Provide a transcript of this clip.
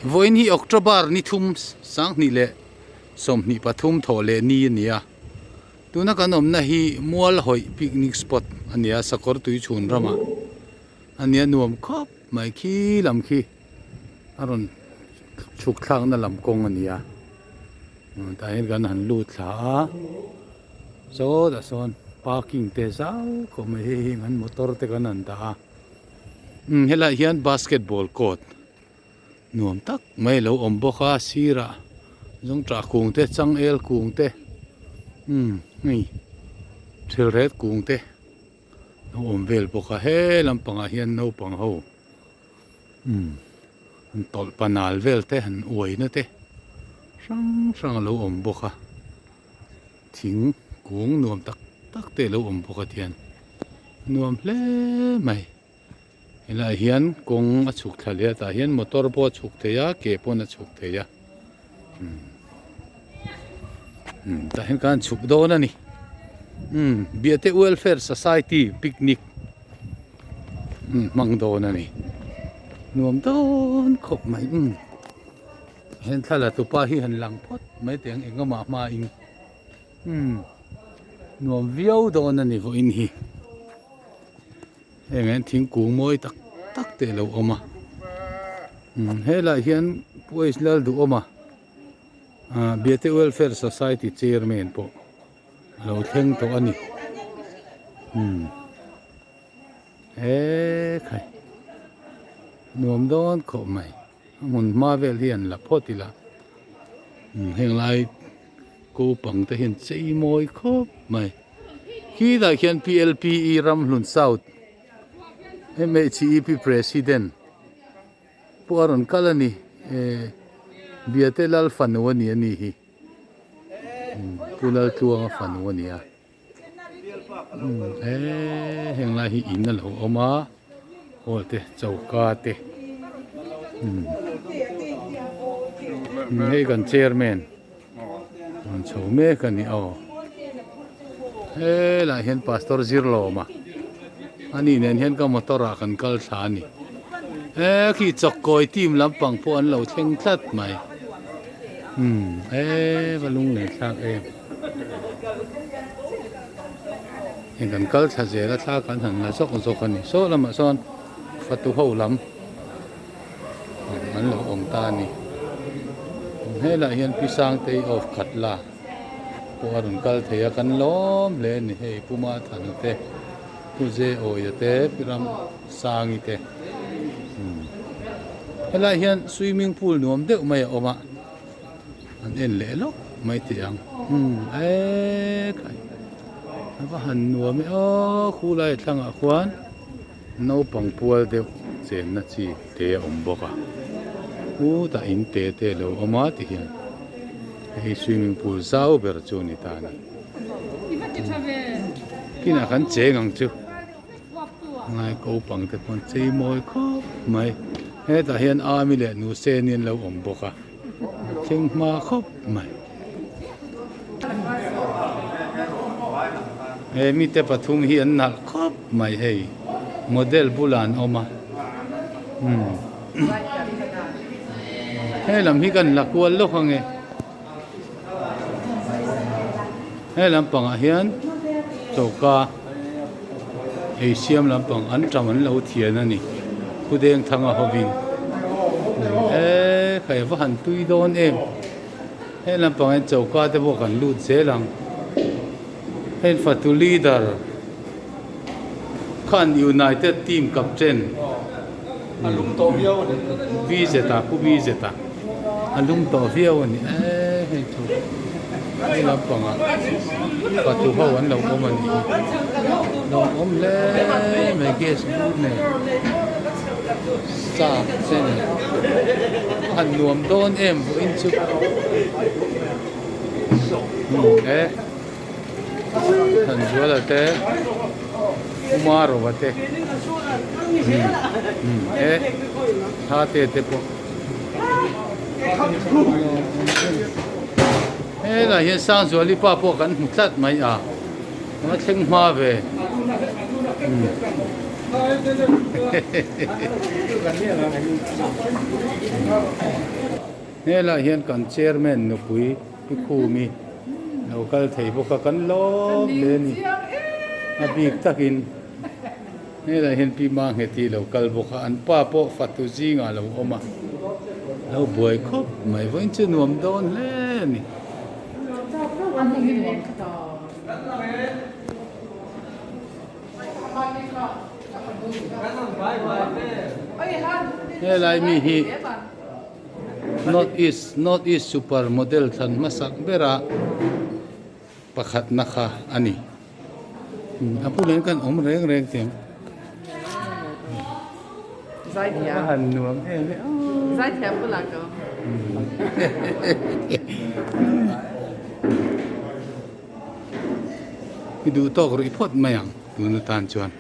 Vawiin hi October ni thum sanghnih leh 23 thawh leh ni a ni a, tuna kan awmna hi Mualhawih picnic spot a ni a, sakawr tui chhun ramah a nia nuam khawp mai khi lam khi a rawn chhuk thlakna lam kawng a ni a, tah hian kan han lut thla a sawtah sawn parking te zau khawp mai hei hi an motor te kan han dah a helaiah hian basketball court. Nuam tak mai a lo awm bawk a sirah zawngṭah kung te changel kung te umm hei thilret kung te a lo awm vel bawk a he lampangah hian naupang ho umm an tawlh panal vel te han uai na te hrang hrang a lo awm bawk a thing kung nuam tak tak te a lo awm bawk a tihian nuam hle mai. Helaiah hian kawng a chhuk thla leh a tah hian motor pawh a chhuk thei a ke pawn a chhuk thei a umm tah hian khan chhuk dawn a ni umm Biate Welfare Society picnic umm hmang dawn a ni nuam dawn khawp mai umm hen thla la tupa hi han lang phawt mai teh ang engemaw hma in umm nuam viau dawn a ni vawiin hi. Heng hian thingkung mawi tak tak te a lo awm a umm helaiah hian Pu H Lalduhawma ah Biate Welfare Society chairman pawh a lo thleng tawh a ni umm ekhai nuam dawn khawp mai a hmun hma vel hi an la phawt ila umm heng lai ko pang te hian chei mawi khawp mai khilaiah khian P L P E Ramhlun South M H E P President pawh a rawn kal a ni eh Biate Lal fanu a ni a ni hi Pu Laltluanga fanu a ni a. He heng lai hi in a lo awm a hall te choka te hei kan chairman rawn chho mek a ni aw helaiah hian pastor zirlawma ani nen hian ka motor ah kan kal thla a ni he khi chawkkawi team lampang pawh an lo thleng tlat mai he va lunglen thlak em. Hei kan kal thla zel a thla kan han la zawk zawk a ni saw lamah sawn fatu ho lam an lo awm ta a ni helaiah hian pi sangtei of khat la pawh a rawn kal thei a kan lawm hle a ni hei pu mathana te pu zeawia te pi ram sangi te helaiah hian swimming pool nuam deuh mai a awm a. An en leh lawk mai teh ang umm ekhai a va han nuam e aw khulai thlangah khuan naupang pual deuh chenna chi te a awm bawk a khutah in te te a lo awm a tihian hei swimming pool zau ber chu a ni ta a ni kinah kan cheng ang chu. Ngai ko pang te pawh an chei mawi khawp mai hetah hian army leh nu sen hi an lo awm bawk a thleng hma khawp mai he mite pathum hi an nalh khawp mai hei model bulah an awm a umm helam hi kan la kual lawk ange. He lampangah hian choka ei siam lampang an tam an lo thian a ni khudeng thanga hovin eee khai va han tui dawn em he lampang hian choka te pawh kan lut zel ang heng fatu leader khan united team captain V zeta pu V zeta a lum tawh viau a ni e hei chu hei lampangah fatu ho an lo awm a nih hi lo awm hle mai gas bur nen sa te nen a han nuam dawn em vawiin chu e. Thanzuala te Umarova te e tha te te pawh helaiah hian Sangzuali pa pawh kan hmu tlat mai a a thleng hma ve hehehe. Helaiah hian kan chairman nupui Pi Khumi lo kal thei bawk a, kan lawm hle a ni. A bik takin helaiah hian Pi Mangheti lo kal bawk a, an pa pawh fatu zingah a lo awm a, lo buai khawp mai. Vawiin chu nuam dawn hle a ni. Helai mi hi North East North East Super Model thlan hmasak bera pakhatna kha a ni. A bulah hian kan awm reng reng teh ang. A han nuam em e aw. Zaithiam bulah ka awm. I duh tawk rih phawt mai ang tun atan chuan.